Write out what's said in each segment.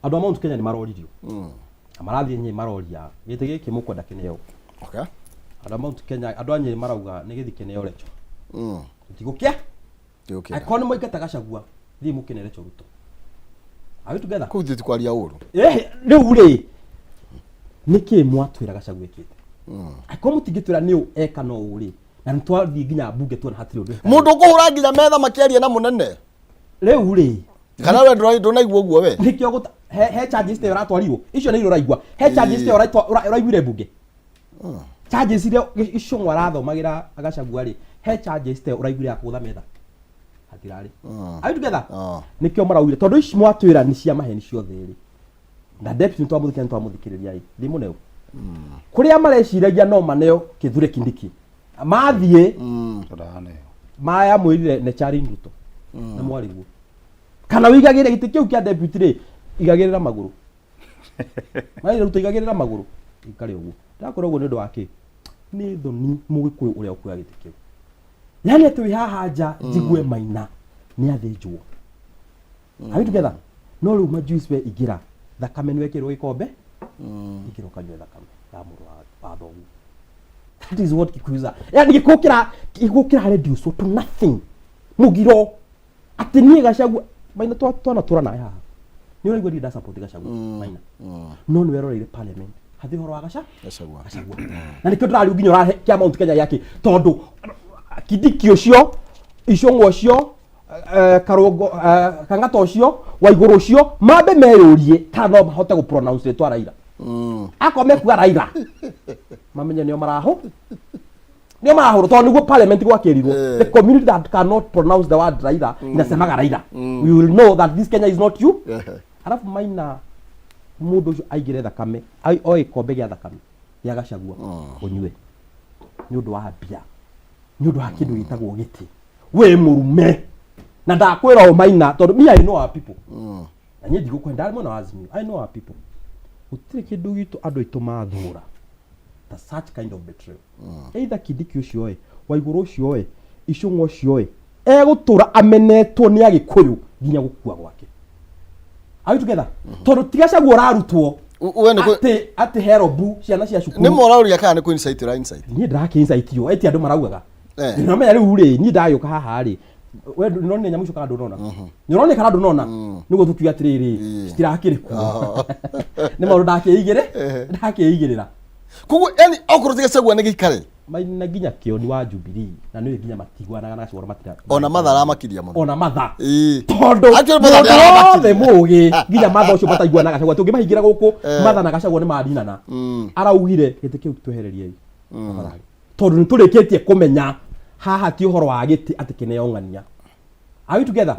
Andũ a Mount Kenya nĩ maroririo na marathiĩ Nyĩrĩ, maroria gĩtĩ gĩkĩ mũkwenda kĩneo. Andũ a Mount Kenya, andũ a Nyĩrĩ marauga nĩ gĩthi kĩneo Recho. Tũtigũkĩa. Tũtigũkĩenda. Angĩkorwo nĩ mwaingata Gachagua, thiĩ mũkĩne Recho Ruto. Are we together? Kũu ithuĩ ti kwaria ũru. Eh, rĩu rĩ, nĩkĩ mwatwĩra Gachagua ĩkĩte? Angĩkorwo mũtingĩtwĩra nĩ ũ eka no ũũ rĩ, na nĩ twathiĩ nginya mbunge tuona hatirĩ ũndũ ekaga. Mũndũ ũkũhũra nginya metha makĩaria na mũnene. Rĩu rĩ, Kana we ndũnaigua ũguo we? Nĩkĩo he charges ta ĩyo ũratwarirwo, icio nĩ iria ũraigua. He charges ta ĩyo ũraiguire mbunge. Charges iria Icũng'wa arathomagĩra Gachagua rĩ, he charges ta ĩyo ũraiguire ya kũgũtha metha? Hatirarĩ. Are we together? Ah. Nĩkĩo maraugire tondũ ici mwatwĩra nĩ cia maheni ciothe rĩ, na deputy nĩ twamũthikĩrĩria ĩ thĩ mũneo kũrĩa mareciragia no maneo Kithure Kindiki mathiĩ. Tũraneo. Maya mwĩrire nĩ Charlene Ruto na mwarĩguo kana wĩigagĩre gĩtĩ kĩu kĩa deputy rĩ, igagĩrĩra magũrũ. Marire Ruto igagĩrĩra magũrũ ikare ũguo. Ndakwĩra ũguo nĩ ũndũ wa kĩ? Nĩ thoni mũgĩkũyũ ũrĩa ũkuoya gĩtĩ kĩu, yani atĩ wĩ haha nja njigue Maina nĩ athĩnjwo. Are we together? No rĩu majuice, we ingĩra thakame, nĩ wekĩrwo gĩkombe, ingĩra ũkanyue thakame ya mũrũ wa thoguo. That is what Kikuyus are. Yani gĩkũyũ kĩra gĩkũyũ kĩra reduce to nothing. Mũgiro atĩ niĩ Gachagua, Maina, twanatũra nawe haha, nĩ ũraigua ndirĩ nda support Gachagua, Maina, no nĩ weroreire parliament hathi ũhoro wa Gachagua. Gachagua, na nĩkĩo ndĩrariu nginya ũrahe kĩa Mount Kenya gĩake, tondũ Kindiki ũcio, Icũng'wa ũcio, Karũngo, Kang'ata ũcio, Waigũrũ ũcio, mambe meyũrie kana no mahote gũ pronounce rĩtwa Raila. Akorwo mekuga Raila, mamenye nĩo marahũ nĩo marahũrwo, tondũ nĩguo parliament gwakĩrirwo. The community that cannot pronounce the word Raila inasemaga Raila, we will know that this Kenya is not you. Arabu Maina, mũndũ ũcio aingĩre thakame, oe gĩkombe gĩa thakame gĩa Gachagua ũnyue nĩ ũndũ wa mbia, nĩ ũndũ wa kĩndũ gĩtagwo gĩtĩ, wĩ mũrume. Na ndakwĩra o Maina, tondũ me, I know our people, na niĩ ndigũkũhe ndarĩ mwena wa Azimio. I know our people, gũtirĩ kĩndũ gitũ andũ aitũ mathũra ta such kind of betrayal. Either Kindiki ũcio ĩ, Waigũrũ ũcio ĩ, Icũng'wa ũcio ĩ, egũtũra amenetwo nĩ Agĩkũyũ nginya gũkua gwake. Are we together? Tondũ ti Gachagua ũrarutwo We nĩ atĩ herobu ciana cia cukuru. Nĩ moraũria kana nĩ kũ insight ũra insight? Niĩ ndĩrakĩ insight yo ĩti andũ maraugaga. Eh. Nĩũramenya rĩu rĩ, niĩ ndagĩũka haha rĩ, we nĩũronire nyamũ icio kana ndũnona? Nĩũronire kana ndũnona? Nĩguo tũkiuga atĩrĩrĩ, citirakĩrĩ kuo, nĩ maũndũ ndakĩigĩrĩra. Koguo yani okorwo ti Gachagua nĩ gĩikare. Maina nginya Kĩoni wa Jubilee na nĩũĩ nginya matiguanaga na Gachagua matira. Ona Matha aramakiria mũno. Ona Matha. Tondũ tondũ Actually, Matha mũndũ nĩaramakirie. wothe mũgĩ, nginya Matha ũcio mataiguanaga Gachagua, tũngĩmahingĩra gũkũ, Matha na Gachagua nĩ maninana. Araugire gĩtĩ kĩu twehereriei tafadhali, tondũ nĩ tũrĩkĩtie kũmenya haha ti ũhoro wa gĩtĩ atĩ kĩneo ng'ania. Are we together?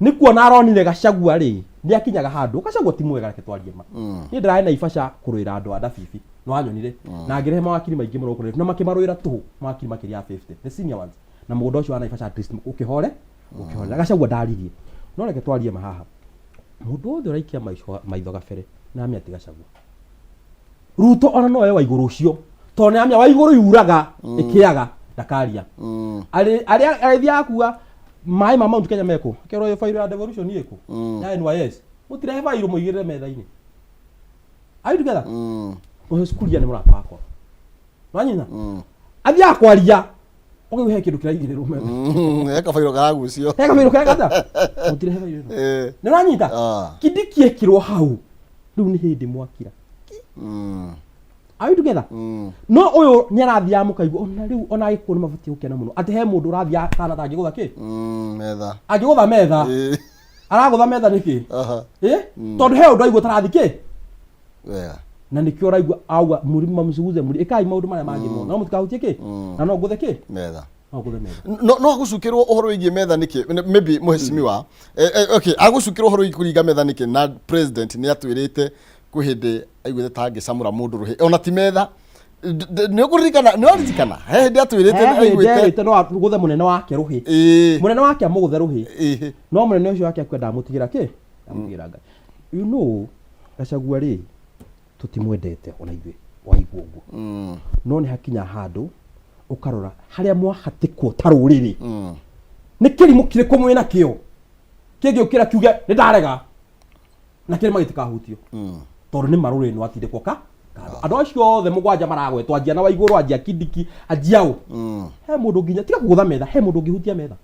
Nĩ kuona aronire Gachagua rĩ, nĩ akinyaga handũ. Gachagua ti mwega, reke twarie ma. Niĩ ndĩrarĩ Naivasha kũrũĩra andũ a Ndabibi, nĩ wanyonire na ngĩrehe mawakiri maingĩ mũno gũkũ na makĩmarũĩra tũhũ, mawakiri makĩria ya 50, the senior ones, na mũgũnda ũcio wa Naivasha at least ũkĩhore ũkĩhorera. Gachagua ndaririe, no reke twarie ma haha, mũndũ wothe ũraikia maitho gabere na amenya ti Gachagua. Ruto ona nowe wa igũrũ ũcio, tondũ nĩ amenya wa igũrũ yuraga ĩkĩaga ndakaria. Arĩa arĩthiaga kuga maĩ ma Mount Kenya mekũ, akerwo ĩyo bairũ ya devolution ĩkũ ya NYS, mũtirehe bairũ mũigĩrĩre metha-inĩ. Are you together? Ũcio Kuria nĩ mũrata wakwa, wanyina athiaga kwaria ũkĩu he kĩndũ kĩraigĩrĩrwo metha. He kabairũ karagucio. He kabairũ karagata, mũtirehe bairũ ĩno. Nĩ ũranyita? Ah. Kindiki ekĩrwo hau rĩu nĩ hĩndĩ mwakira. Are we together? No ũyũ nĩ arathiaga mũkaigua ona rĩu ona Agĩkũyũ nĩ mabatiĩ gũkena mũno atĩ he mũndũ ũrathiaga kana ta angĩgũtha kĩ Metha. Angĩgũtha metha. Aragũtha metha nĩkĩ? Ĩ tondũ he ũndũ aigua tarathi kĩ Wega. Na nĩkĩo ũraigua auga mũrima mũciguze mũri ĩkai maũndũ marĩa mangĩ mothe, no mũtikahutie kĩ, na no ngũthe kĩ? Metha. No ngũthe metha. No agũcukĩrwo ũhoro wĩgiĩ metha nĩkĩ? Maybe mũhecimiwa, okay, agũcukĩrwo ũhoro wĩgiĩ kũringa metha nĩkĩ na president nĩ atwĩrĩte kwĩ hĩndĩ aiguĩte ta angĩcamũra mũndũ rũhĩ ona ti metha? Nĩ ũkũririkana, nĩ waririkana he hĩndĩ atwĩrĩte He hĩndĩ aiguĩte erĩte no agũthe mũnene wake rũhĩ. Mũnene wake amũgũthe rũhĩ. No mũnene ũcio wake akua ndamũtigĩra kĩ? Ndamũtigĩra Ngai. You know, Gachagua rĩ, tũtimwendete ona ithuĩ waigua ũguo. No nĩ hakinya handũ ũkarora harĩa mwahatĩkwo ta rũrĩrĩ. Nĩ kĩrimũ kĩrĩkũ mwĩna kĩo kĩngĩũkĩra kiuge nĩ ndarega? Na kĩrĩma gĩtikahutio tondũ nĩ marũrĩ nĩ watindĩkwo ka kando. Andũ acio othe mũgwanja maragwetwo, anjia na Waigũrũ, anjia Kindiki, anjia ũ, he mũndũ nginya tiga kũgũtha metha, he mũndũ ũngĩhutia metha.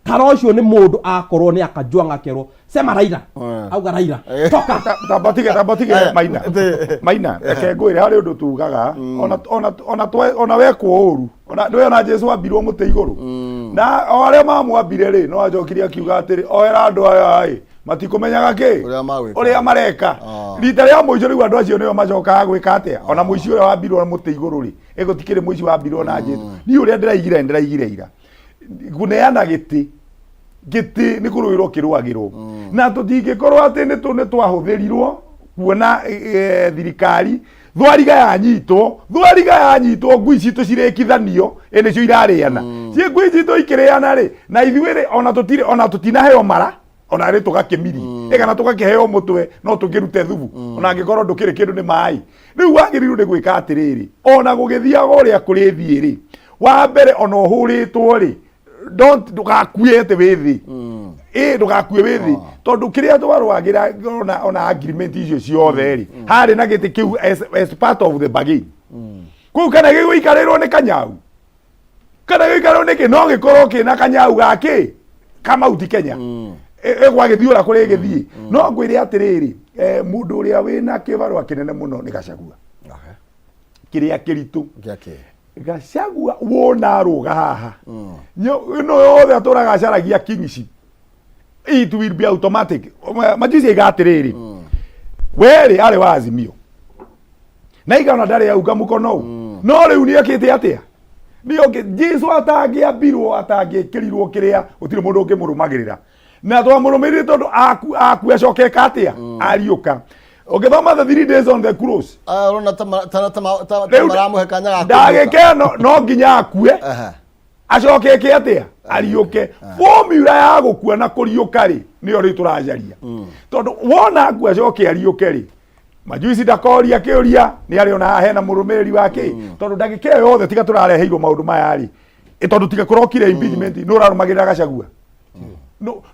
Kana ũcio nĩ mũndũ akorwo nĩ akajwang akerwo sema Raila, auga Raila toka. Tambatige, tambatige. Maina, Maina, reke ngwĩre, harĩ ũndũ tugaga ona ona ona ona wekwo ũru, ona ndũĩ, ona Jesu ambirwo mũtĩ igũrũ na o arĩa mamwambire rĩ, no acokire akiuga atĩrĩ, "Ohera andũ aya ĩ, matikũmenyaga kĩ Ũrĩa magwĩka." Ũrĩa mareka. Rita rĩa mũico rĩu andũ acio nĩo macokaga gwĩka atĩa? Ona mũici ũrĩa wambirwo mũtĩ igũrũ rĩ, ĩgũtikĩrĩ mũici wambirwo na Jesu. Niĩ ũrĩa ndĩraigire, ndĩraigire ira kũneana gĩtĩ, gĩtĩ nĩ kũrũĩrwo kĩrũagĩrwo, na tũtingĩkorwo atĩ nĩ twahũthĩrirwo kuona thirikari thwariga yanyitwo, thwariga yanyitwo, ngui citũ cirĩkithanio, ĩ nĩcio irarĩana, ci ngui citũ ikĩrĩana rĩ, na ithuĩ rĩ, ona tũtirĩ, ona tũtinaheo mara, ona rĩ tũgakĩmiri ĩ kana tũgakĩheo mũtwe, no tũkĩrute thubu, ona angĩkorwo ndũkĩrĩ kĩndũ nĩ maĩ. Rĩu wagĩrĩirwo nĩ gwĩka atĩrĩrĩ, ona gũgĩthiaga ũrĩa kũrĩthiĩ rĩ, wa mbere ona ũhũrĩtwo rĩ, don't, ndũgakue atĩ wĩ thĩ, ĩ ndũgakue wĩ thĩ, tondũ kĩrĩa twarũagĩra, ona agreement icio ciothe rĩ, harĩ na gĩtĩ kĩu as part of the bargain kũu, kana gĩgũikarĩrwo nĩ kanyau, kana gĩikarĩrwo nĩkĩ, no gĩkorwo kĩna kanyau gakĩ kamauti Kenya ĩgwagĩthiĩ ũrĩa kũrĩ gĩthiĩ. No ngwĩre atĩrĩrĩ, mũndũ ũrĩa wĩna kĩbarũa kĩnene mũno nĩ Gachagua. Kĩrĩa kĩritũ. Gĩakĩ? Gachagua wona arũga haha, ĩno yothe atũraga acaragia kingship, it will be automatic. Majuzi aiga atĩrĩrĩ, werĩ arĩ wa Azimio na igana ndarĩ auga mũkono ũ, no rĩu nĩ ekĩte atĩa? Nĩ ũngĩ Jesu atangĩambirwo, atangĩkĩrirwo kĩrĩa, gũtirĩ mũndũ ũngĩmũrũmagĩrĩra, na twamũrũmĩrĩire tondũ aku acokeka atĩa ariũka. Ũngĩthoma the 3 days on the cross. Ah, ũrona ta ma- ta ta ma- ta ta Rĩu maramũhe kanya ga kũriũka. Ndagĩka ĩno no nginya akue, acoke eke atĩa? Ariũke. Formula ya gũkua na kũriũka rĩ, nĩyo rĩu tũracaria, tondũ wona akua acoke ariũke rĩ, majuici ndakoria kĩũria nĩ arĩ ona haha hena mũrũmĩrĩri wake, tondũ ndagĩka ĩyo yothe tiga tũrareheirwo maũndũ maya rĩ, tondũ tiga kũrokire impeachment, nĩ ũrarũmagĩrĩra Gachagua?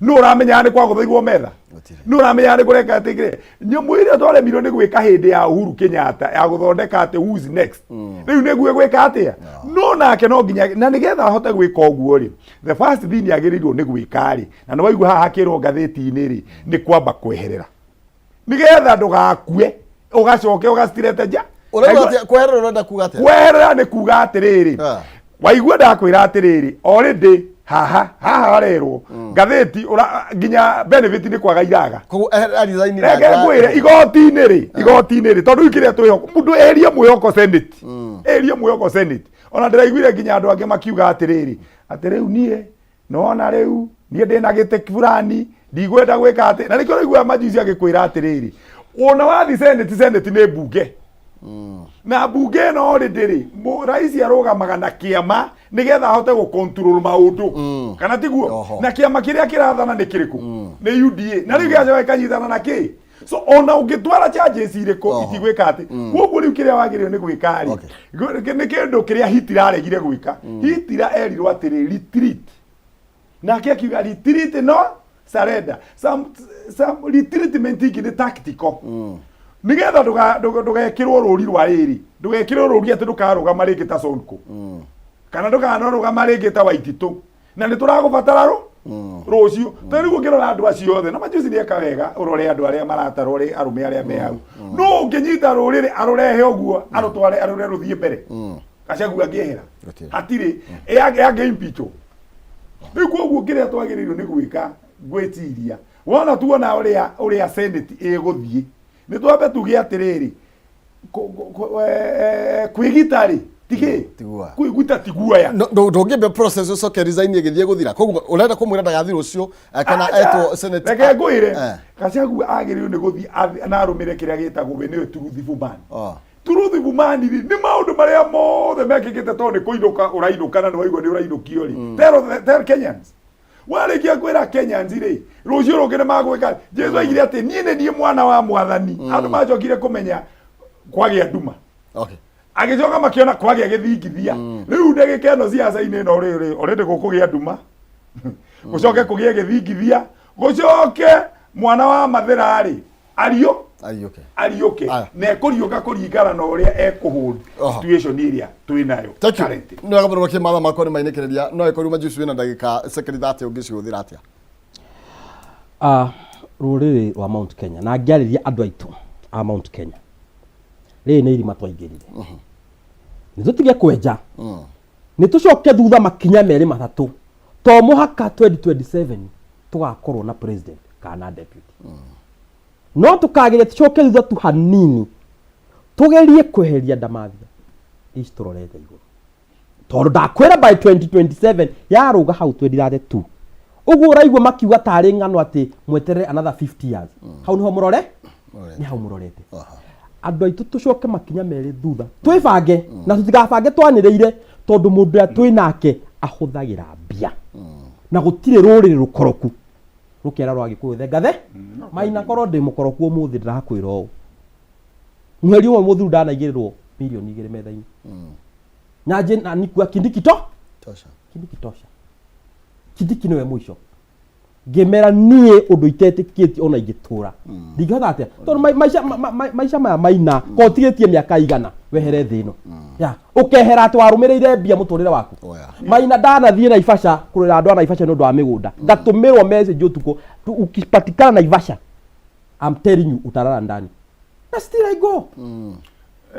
Nũ ũramenya nĩ kwagũthĩirwo metha? Gũtirĩ. Nũ ũramenya nĩ kũreka atĩ kĩrĩa nyamũ ĩrĩa twaremirwo nĩ gwĩka hĩndĩ ya Uhuru Kenyatta ya gũthondeka atĩ who's next, rĩu nĩguo gwĩka atĩa? No nake no nginya, na nĩgetha ahote gwĩka ũguo rĩ, the first thing agĩrĩirwo nĩ gwĩka rĩ, na nĩ waigua haha hakĩrwo ngathĩti-inĩ rĩ, nĩ kwamba kweherera nĩgetha ndũgakue ũgacoke ũgacirete nja. Ũrauga atĩa? Kweherera ũrenda kuga atĩa? Kweherera nĩ kuga atĩrĩrĩ, waigua ndakwĩra atĩrĩrĩ, already haha haha harerwo ngathĩti nginya benefit nĩ kwaga iraga. Koguo resign na Reke njĩra- ngwĩre, igoti-inĩ rĩ, igoti-inĩ rĩ, tondũ rĩu kĩrĩa twĩhoko, mũndũ eherie mwĩhoko Senate, eherie mwĩhoko Senate. Ona ndĩraiguire nginya andũ angĩ makiuga atĩrĩrĩ, atĩ rĩu niĩ nona rĩu niĩ ndĩna gĩtĩ fulani, ndigwenda gwĩka atĩ, na nĩkĩo ũraigua majuici agĩkwĩra atĩrĩrĩ, ona wathi Senate, Senate nĩ mbunge, na mbunge ĩno rĩ, ndĩrĩ raisi arũgamaga na kĩama nĩgetha ahote gũ control maũndũ, kana tiguo? Oho. Na kĩama kĩrĩa kĩrathana nĩ kĩrĩkũ? Nĩ UDA, na rĩu gĩacoka gĩkanyitana na kĩ, so ona ũngĩtwara charges irĩkũ, itigwĩka atĩ. Koguo rĩu kĩrĩa wagĩrĩirwo nĩ gwĩka rĩ, nĩ kĩndũ kĩrĩa Hitler aregire gwĩka. Hitler erirwo atĩrĩ, "Retreat," nake akiuga, "Retreat no surrender." Some retreatment ingĩ nĩ tactical, nigetha ndũgekĩrwo rũri rwa rĩrĩ, ndũgekĩrwo rũri atĩ ndũkarũgama rĩngĩ ta Sonko, kana ndũkanarũgama rĩngĩ ta Waititũ, na nĩ tũragũbatara rũ rũciũ. Tondũ rĩu ũngĩrora andũ acio othe na majuzi nĩ eka wega, ũrore andũ arĩa maratarwo rĩ, arũme arĩa me hau, no ũngĩnyita rũrĩrĩ arũrehe ũguo, arũtware, arũre rũthiĩ mbere? Gachagua angĩehera? Gũtirĩ. Hatirĩ ĩangĩ impeachwo. Rĩu koguo kĩrĩa twagĩrĩirwo nĩ gwĩka, ngwĩciria wona tuona ũrĩa Senate ĩgũthiĩ, nĩ twambe tuge atĩrĩrĩ, kwĩgita rĩ tigĩ Ti guoya. Kwĩgita ti guoya. Ndũngĩambia process ũcoke resign ĩgĩthiĩ gũthira. Koguo ũrenda kũmwĩra ndagathiĩ rũciũ, kana Acha, etwo Senate? Reke ngwĩre, Gachagua agĩrĩirwo nĩ gũthiĩ na arũmĩre kĩrĩa gĩtagwo we nĩwe truthful man. Truthful man rĩ, nĩ maũndũ marĩa mothe mekĩkĩte, tondũ nĩ kũinũka ũrainũka, na nĩ waigua nĩ ũrainũkio rĩ, tell Kenyans. Warĩkia kwĩra Kenyans rĩ, rũciũ rũngĩ nĩ magwĩka. Jesu aigire atĩ niĩ nĩ niĩ mwana wa mwathani. Andũ macokire kũmenya kwagĩa nduma, agĩcoka makĩona kwagĩa gĩthingithia. Rĩu ndagĩka ĩno ciaca-inĩ ĩno rĩrĩ already gũkũgĩa nduma, gũcoke kũgĩe gĩthingithia, gũcoke Mwana wa mathĩra rĩ, ario Ariũke. Ariũke. Aya. Na ekũriũka kũringana na ũrĩa ekũhold situation ĩrĩa twĩ nayo Thank you. currently. Nĩ wega mũno kĩ mathaa makwa nĩ mainĩkĩrĩria no ĩkorirwo majuici wĩna ndagĩka sekendi 30 ũngĩcihũthĩra atĩa? Ah, rũrĩrĩ rwa Mount Kenya na ngĩarĩria andũ aitũ a Mount Kenya, rĩrĩ nĩ irima twaingĩrire, nĩ tũtige kwenja, nĩ tũcoke thutha makinya merĩ matatũ. To mũhaka 2027 tũgakorwo na president kana deputy, no tũkageria tũcoke thutha tu hanini, tũgerie kweheria ndamathia ici tũrorete igũrũ, tondũ ndakwĩra by 2027 yarũga hau 2032 ũguo ũraigua makiuga tarĩ ng'ano atĩ mweterere another 50 years. Hau nĩho mũrore, nĩ hau mũrorete. Andũ aitũ, tũcoke makinya merĩ thutha, twĩbange na tũtigabange twanĩrĩire, tondũ mũndũ ũrĩa twĩ nake ahũthagĩra mbia na gũtirĩ rũrĩrĩ rũkoroku rũkera rwa Gĩkũyũ thengathe maina. Korwo ndĩ mũkoroku ũmũthĩ, ndĩrakwĩra ũũ, mweri ũmwe mũthiru ndanaigĩrĩrwo 2 mirioni metha-inĩ na nje na nikua Kindiki to Tosha. Kindiki tosha. Kindiki nĩwe mũico. Ngĩmera niĩ ũndũ itetĩkĩtie ona ingĩtũra ndingĩhota atĩa, tondũ maica maica maya maina ko ũtigĩtie mĩaka igana wehere thĩ ĩno ya ũkehera atĩ warũmĩrĩire mbia mũtũrĩre waku. Oya. Maina, ndanathiĩ Naivasha kũrĩra andũ a Naivasha nĩ ũndũ wa mĩgũnda, ngatũmĩrwo message ũtukũ, "Ukipatikana Naivasha, I'm telling you, utalala ndani." Na still I go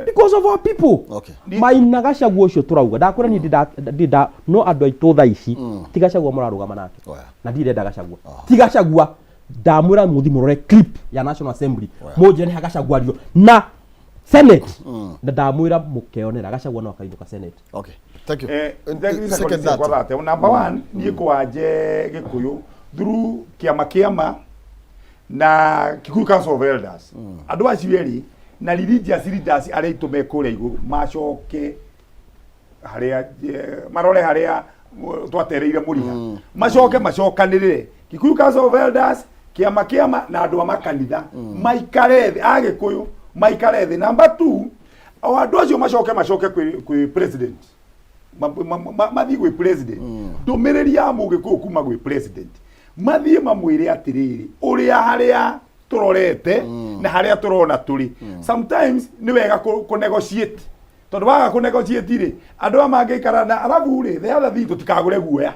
because of our people. Maina, Gachagua ũcio tũrauga, ndakwĩra niĩ ndĩ no andũ aitũ thaa ici ti Gachagua mũrarũgama nake. Oya. Na ndirenda Gachagua, ti Gachagua. Ndamwĩra mũthi mũrore clip ya National Assembly, mũnjĩre nĩ ha Gachagua ario na Senate, na ndamwĩra mũkeonera Gachagua no akainũka Senate. Okay. Thank you. Second Second that. 30. Number one, niĩ kwanje Gĩkũyũ through kĩama kĩama na Kikuyu Council of Elders, andũ acio erĩ na religious leaders arĩa aitũ me kũrĩa igũrũ macoke harĩa marore harĩa twatereire mũriha, macoke macokanĩrĩre Kikuyu Council of Elders, kĩama kĩama na andũ a makanitha maikare thĩ, a Gĩkũyũ maikare thĩ. Number two, o andũ acio macoke kwĩ president, mathiĩ gwĩ president, ndũmĩrĩri ya Mũgĩkũyũ kuma gwĩ president, mathiĩ mamwĩre atĩrĩrĩ, ũrĩa harĩa tũrorete na harĩa tũrona tũrĩ, sometimes nĩ wega kũ negotiate, tondũ waga kũ negotiate rĩ, andũ aya mangĩikara na arabu rĩ. The other thing, tũtikagũre guoya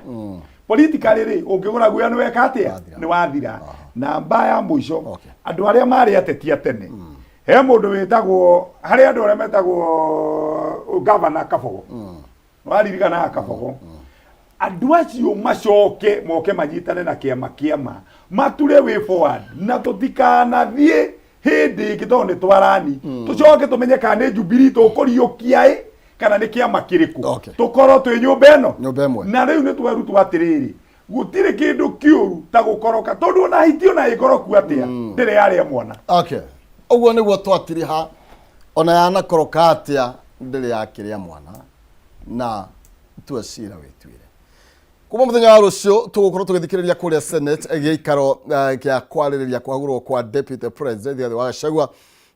politically rĩ, ũngĩgũra guoya nĩ weka atĩa? Wathira. Nĩ wathira. Namba ya mũico, andũ arĩa marĩ ateti a tene, he mũndũ wĩtagwo, harĩ andũ arĩa metagwo Gavana Kabogo, waririkana Kabogo, andũ acio macoke moke manyitane na kĩama kĩama, mature way forward, na tũtikanathiĩ hĩndĩ ĩngĩ, tondũ nĩ twarani tũcoke tũmenye kana nĩ Jubilee tũkũriũkia ĩ kana nĩ kĩama kĩrĩkũ, tũkorwo twĩ nyũmba ĩno. Nyũmba ĩmwe. Na rĩu nĩ twerutwo atĩrĩrĩ, gũtirĩ kĩndũ kĩũru ta gũkoroka, tondũ ona hiti ona ĩkoroku atĩa ndĩrĩ yarĩa mwana. Okay. Ũguo nĩguo twatiriha ona yanakoroka atĩa ndĩrĩ yakĩrĩa mwana, na tua cira wĩtuĩre. Kuma mũthenya wa rũciũ tũgũkorwo tũgĩthikĩrĩria kũrĩa Senate gĩikaro gĩa kwarĩrĩria kwagũrwo kwa deputy president Rigathĩ wa Gachagua,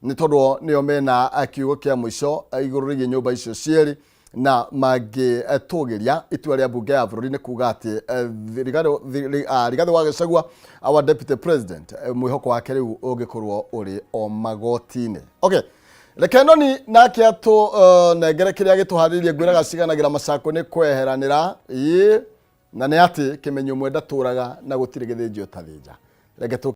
nĩ tondũ nĩo mena kiugo kĩa mũico igũrũ rĩgiĩ nyũmba icio cierĩ, na mangĩtũgĩria itua rĩa mbunge ya bũrũri nĩ kuga atĩ Rigathĩ wa Gachagua, our deputy president, mwĩhoko wake rĩu ũngĩkorwo ũrĩ o magoti-inĩ. Okay, reke noni nake atũ nengere kĩrĩa gĩtũharĩirie. Ngwĩraga ciganagĩra macako nĩ kweheranĩra ĩĩ, na nĩ atĩ kĩmenyo ũmwe ndatũraga na gũtirĩ gĩthĩnji ũtathĩnja. Reke tũ